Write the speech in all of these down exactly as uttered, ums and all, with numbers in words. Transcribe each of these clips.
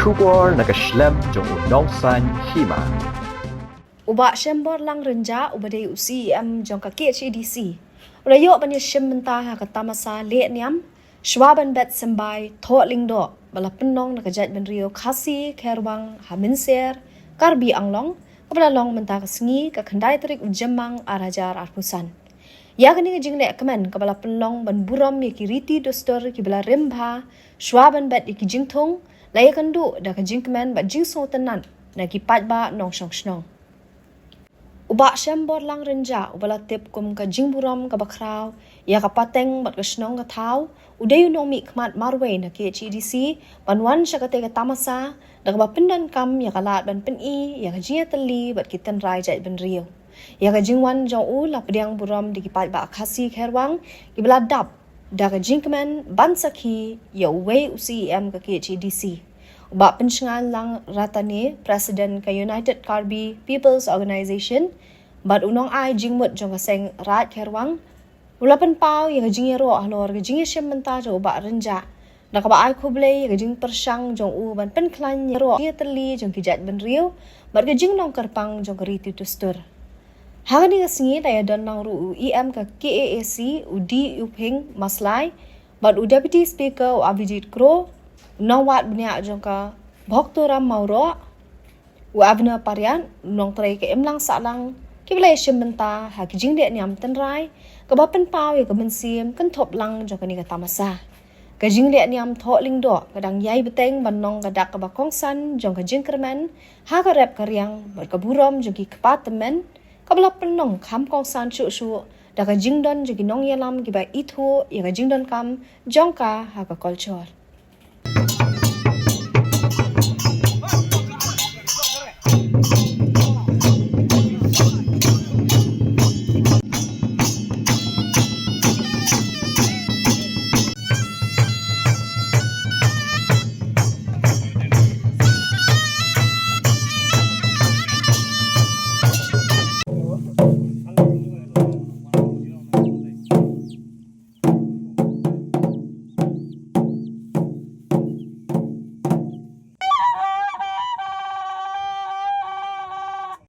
Khubor na ka shlem jong u Nongsaiñ Hima. U Bah Shemborlang Rynjah, uba dei u C E M jong ka K H A D C, u la ïoh ban ïashim bynta ha ka tamasa leh niam shwa ban bet symbai Thoh Lyngdoh, ba la pynlong na ka jaitbynriew Khasi Kherwang ha Mynser, Karbi Anglong, kaba la long mynta ka sngi ka khyndai tarik u Jymmang ar hajar arphew san. Ïa kane ka jingleh kmen kaba la pynlong ban burom ïa ki riti dustur kiba la rim bha shwa ban bet ïa ki jingthung, la ïakynduh da ka jingkmen bad jingsngewtynnat na ki paidbah nongshong shnong. U Bah Shemborlang Rynjah, uba la tip kum ka jingburom kaba khraw ïa ka pateng bad ka shnong ka thaw, u dei u nongmihkhmat marwei na K H A D C ban wan sha katei ka tamasa da kaba pyndonkam ïa ka lad ban pyni ïa ka jingïatylli bad ki tynrai jaitbynriew. Ïa ka jingwan jong u la pdiang burom da ki paidbah Khasi Kherwang kiba la dap da ka jingkmen ban sakhi ïa uwei u C E M ka K H A D C. U Bah Pynshngaiñ Lang Ratane, President ka United Karbi People's Organisation bad u nongai jingmut jong ka seng Raid Kherwang, u la pynpaw ïa ka jingïaroh halor ka jingïashim bynta jong u Bah Rynjah, da kaba ai khublei ïa ka jingpyrshang jong u ban pynkhlaiñ ïaroh ïatylli jong ki jaitbynriew bad ka jinglong kyrpang jong ka riti dustur. Ha kane ka sngi la ïadon lang ruh u E M ka K A A C, u D Uping Maslai, bad u Deputy Speaker u Avijit Kro, u nongwad bniah jong ka Bhoktoram Mawroh, u Abner Pariat, u nongtrei ka Imlang Sahlang, kiba la ïashim bynta ha ki jingleh niam tynrai kaba pynpaw ïa ka mynsiem kynthup lang jong kane ka tamasa. Ka jingleh niam Thoh Lyngdoh ka dang ïai bteng ban long ka dak kaba kongsan jong ka jingkyrmen ha ka rep ka riang bad ka burom jong ki kpa tymmen, kaba la pynlong kham kongsan shuh shuh da ka jingdon jong ki nongïalam kiba ithuh ïa ka jingdonkam jong ka ha ka culture.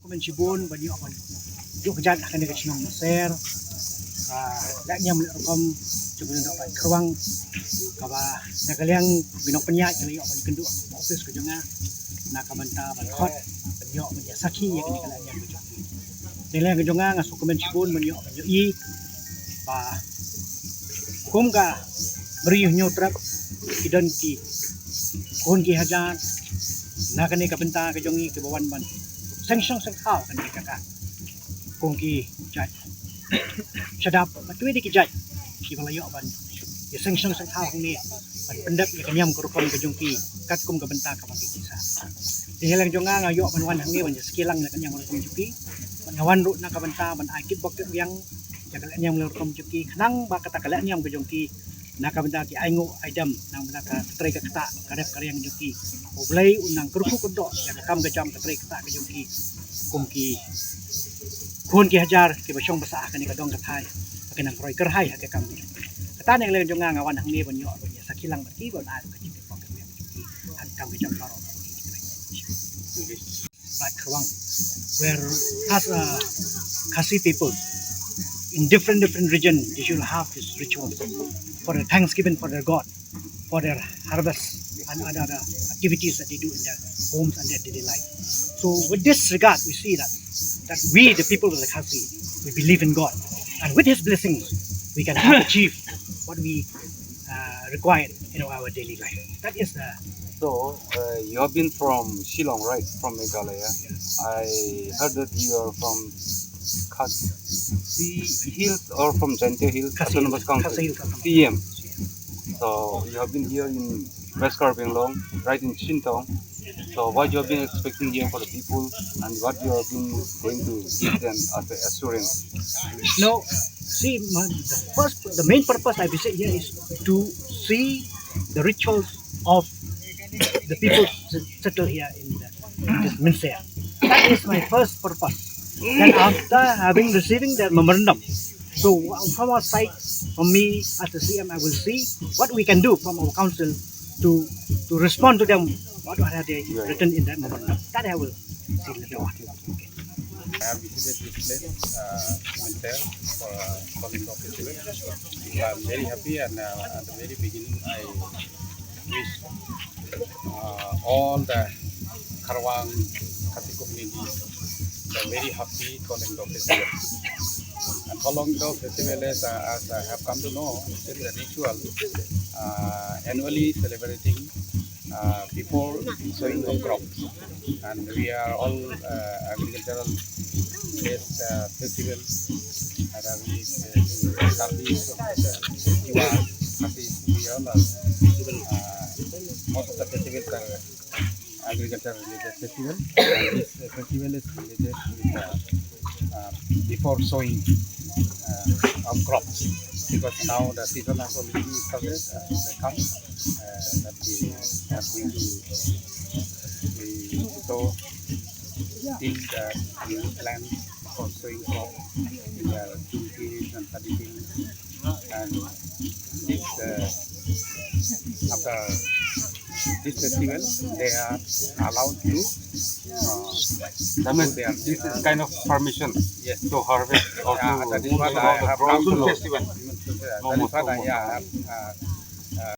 Kmen shibun ban ïoh ban ïoh kjat ha kane ka shnong Maser. Ka leh niam leh rukom jong ka Raid Kherwang, kaba na ka liang ki nongpynïaid ki la ïoh ban kynduh office ka jong nga na ka bynta ban khot ban ïoh ban ïa sakhi ïa kane ka leh niam ka jong ki. Na ka liang ka jong nga, nga sngewkmen shibun ban ïoh ban ïohi ba kum ka Mri Hynñiewtrep ki don ki khun ki hajar na kane ka bynta ka jong ngi kiba wan ban seng shong seng thaw kane ka jaka. Kum ki jait shadap bad kiwei de ki jait kiba la ïoh ban ïa seng shong seng thaw hangne ban pyndep ïa ka niam ka rukom ka jong ki katkum ka bynta kaba ki sah. Te na ka liang jong nga, nga ïoh ban wan hangne ban ïa sakhi lang ïa ka niam ka rukom jong ki. Bad nga wan ruh na ka bynta ban ai kit bok kit riang ïa ka leh niam ka rukom jong ki, khnang ba kata ka leh niam ka jong ki na ka bynta ki ainguh aidem, na ka bynta ka trei ka ktah ka rep ka riang jong ki, U Blei un nang kyrkhu kyrdoh ïa ka kam ka jam ka trei ka ktah ka jong ki kum ki khun ki hajar kiba shong ba sah ha kane ka dong ka thaiñ, ba ki nang roi kyrhai ha ka kam ka jong ki. Kata na ka liang jong nga, nga wan hangne ban ïoh ban ïa sakhi lang bad ki, ban ai ka jingkyrpad ka jong ki ha ka kam ka jam baroh. Raid Kherwang, where as a Khasi people in different different region, they should have this ritual for the thanksgiving for their God, for their harvest and other, other activities that they do in their homes and their daily life. So with this regard, we see that that we, the people of the Khasi, we believe in God, and with His blessings, we can have achieve what we uh, required in our daily life. That is the So, uh, you have been from Shillong, right? From Meghalaya. I heard that you are from Khasi Hills or from Jaintia Hills Khasi Autonomous Hills, Council, Khasi Hills Autonomous P M. So, you have been here in West Karbi Anglong, right in Shintong. So, what you have been expecting here for the people, and what you have been going to give them as a assurance? No, see, my, the first, the main purpose I visit here is to see the rituals of the people s- settled here in, the, in this Minser. That is my first purpose. Then after having receiving their memorandum, so from our side, from me as the C M, I will see what we can do from our council to to respond to them What are they written in that memorandum? That I will see later on. I have visited this place, uh, Minter, for, uh, Sawleng Festival. So I'm very happy, and, uh, at the very beginning, I wish, uh, all the Kharwang Khasi community a very happy Sawleng Festival. And Sawleng Festival is, uh, as I have come to know, it is a ritual, uh, annually celebrating, uh, before sowing of crops. And we are all, uh, agricultural based, uh, festival. And, uh, we, uh, Karbi, uh, Tiwa, Khasi, we all are, uh, most of the festivals are agriculture related festival. And this, uh, festival is related with, uh, uh, before sowing, uh, of crops, because now the season has already started. Uh, they come, uh, that we are going to, we sow, till the new plant for sowing crop in the jhum fields and paddy fields. And this, uh, after this festival, they are allowed to, uh, That means do their, this is kind of permission yes. To harvest or Yeah, to that is move what the I have crop come to to know. Festival. That No is more, what no I, more. Yeah, I have, uh,